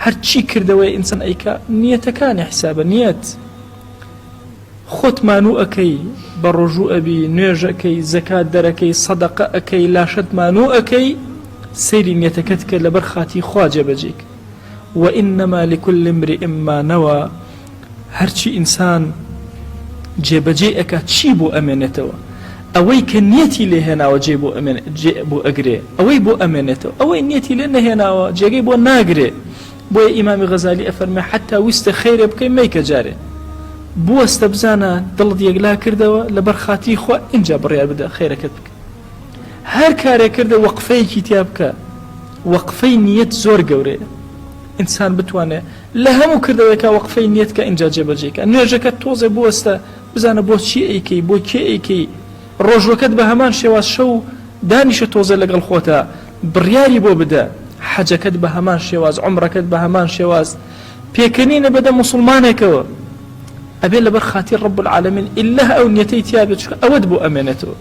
هەرچی کردەوەیە ئینسان ئەیکا نیەتەکانی حسابە نیەت خۆت مانوو ئەکەی بە ڕۆژوو ئەبی نوێژ ئەکەی زەکات دەرەکەی سەدەقە ئەکەی لاشەت مانوو ئەکەی سەیری نیەتەکەت کە لەبەر خاتی خوا جێبەجێک وإنما لكل امرئ ما نوى هەرچی ئینسان جێبەجێی ئەکا چی بۆ ئەمێنێتەوە؟ ئەوەی کە نیەتی لێ هێناوە جێی بۆ ئەمێنێ جێ بۆ ئەگرێ ئەوەی بۆ ئەمێنێتەوە ئەوەی نیەتی لێ نەهێناوە جێگەی بۆ ناگرێ بۆیە ئیمامی غەزالی ئەفەرمێ حەتا ویستە خەیرێ بکەی مەیکە جارێ بوەستە بزانە دڵت یەکلا کردەوە لەبەر خاتری خوا ئینجا بڕیار بدە خەیرەکەت بکە هەر کارێک کردە وەقفەیەکی تیا بکە وەقفەی نیەت زۆر گەورەیە ئینسان بتوانێ لە هەموو کردەوەیەکا وەقفەی نیەت کە ئینجا جێبەجێی کە. نوێژەکەت تۆزێ بوەستە بزانە بۆ چی ئەیکەی بۆ کێ ئەیکەی. ڕۆژوەکەت بە هەمان شێواز شەو دانیشە تۆزێ لەگەڵ خۆتا بڕیاری بۆ بدە. حەجەکەت بە هەمان شێواز عومڕەکەت بە هەمان شێواز. پێکەنینە بەدەم موسڵمانێکەوە. ئەبێ لەبەر خاتری رب العالمین ئیللە ئەو نیەتەی تیابێ چونکە ئەوەت بۆ ئەمێنێتەوە.